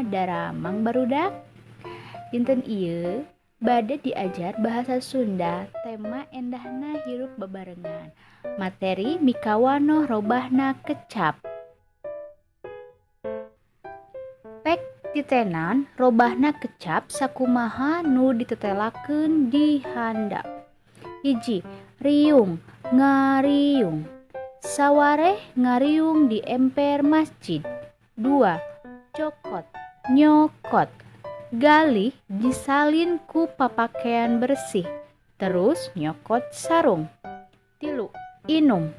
Kumaha daramang barudak? Dinten ieu bade diajar bahasa Sunda tema endahna hirup bebarengan. Materi mikawanoh robahna kecap. Pek titenan robahna kecap sakumaha nu ditetelakeun di handap. Hiji, riung, ngariung. Sawareh ngariung di emper masjid. 2. Cokot, nyokot. Galih disalin ku papakean bersih, terus nyokot sarung. 3. Inum,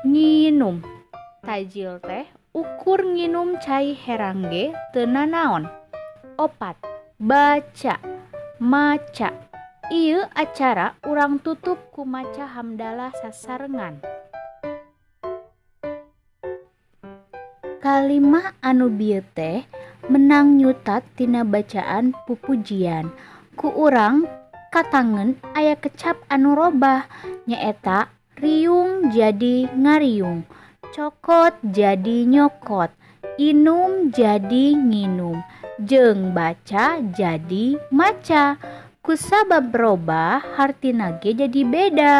nginum. Tajil teh ukur nginum cai herang ge teu nanaon. 4. Baca, maca. Ieu acara urang tutup ku maca hamdalah sasarengan. Kalimah anu bieu teh menang nyutat tina bacaan pupujian. Ku urang katangen aya kecap anu robah nyaeta riung jadi ngariung, cokot jadi nyokot, inum jadi nginum, jeung baca jadi maca. Kusabab robah hartina ge jadi beda.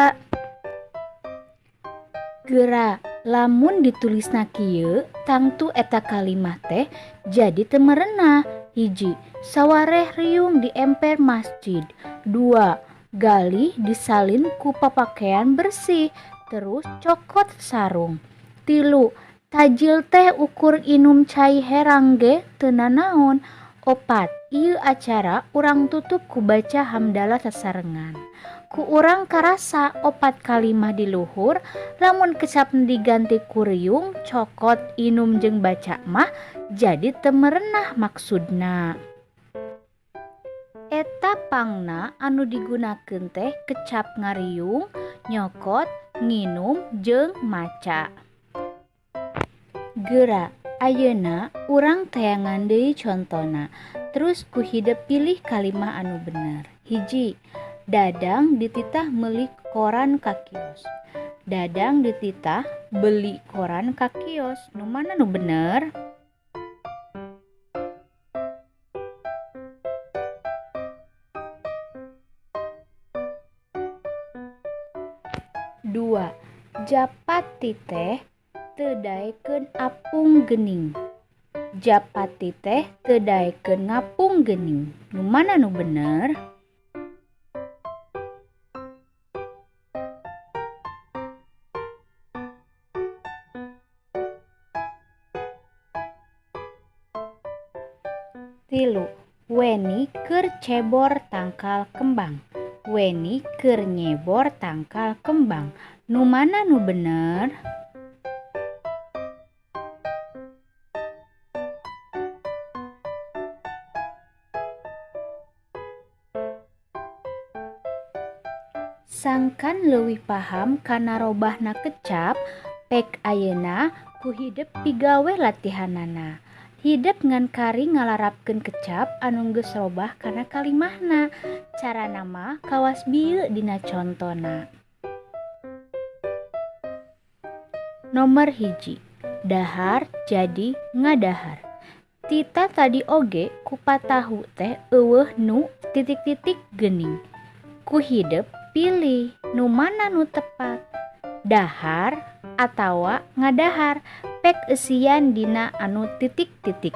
Geura lamun ditulisna kieu tangtu eta kalimah teh jadi teu merenah. 1. Sawareh riung di emper masjid. 2. Galih disalin ku papakean bersih, terus cokot sarung. 3. Tajil teh ukur inum cai herang ge teu nanaon. 4. Ieu acara urang tutup ku baca hamdalah sasarengan. Ku urang karasa 4 kalimah di luhur, lamun kecap diganti ku riung, cokot, inum jeung baca mah jadi teu merenah maksudna. Eta pangna anu digunakeun teh kecap ngariung, nyokot, nginum jeung maca. Geura ayeuna urang teangan deui contona, terus ku hidep pilih kalimah anu bener. 1. Dadang dititah meuli koran ka kios. Dadang dititah beli koran ka kios. Nu mana nu bener? 2. Japati teh teu daekeun apung geuning. Japati teh teu daekeun ngapung geuning. Nu mana nu bener? 3. Weni keur cebor tangkal kembang. Weni keur nyebor tangkal kembang. Nu mana nu bener? 4. Sangkan leuwih paham kana robahna kecap, pek ayeuna ku hidep pigawe latihanana. Hidep ngan kari ngalarapkeun kecap anu geus robah kana kalimahna. Carana mah kawas bieu dina contona. Nomor 1. Dahar jadi ngadahar. Tita tadi oge kupat tahu teh eueuh nu titik-titik geuning. Ku hidep pilih nu mana nu tepat, dahar atawa ngadahar, pek eusian dina anu titik-titik.